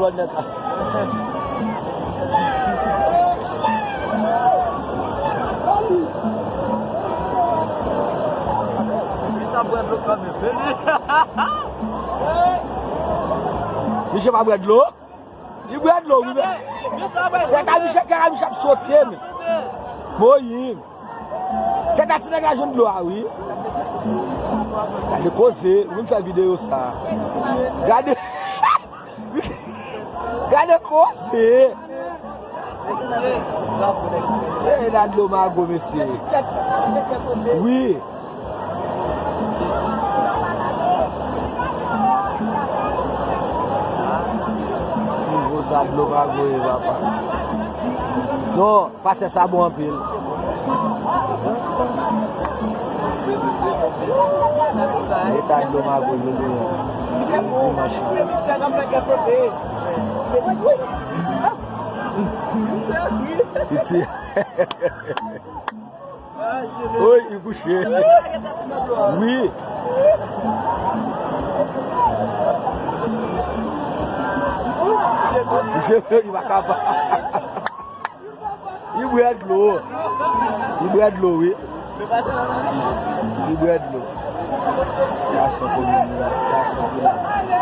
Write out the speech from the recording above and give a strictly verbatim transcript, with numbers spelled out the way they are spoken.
Lòt nèg la. Misye pa bwè dlo? Li bwè dlo, wi, men. Kèk a misye, kèk a misye ap sote, men. Moyiz. Kèk a ti nèg la jwenn dlo a, wi. Gade koze, mwen fè videyo sa. Gade. Gade koze. E la dlo mago, mesye. Wi. Nivo sa dlo mago ye, papa. Non, pastè sa bon anpil. Eta dlo mago jodi a. Dimanch. Piti. Oy, li kouche. Wi. Misye, li pa kapab. Li bwè dlo. Li bwè dlo, wi. Li bwè dlo. Gason kominis, gason kominis.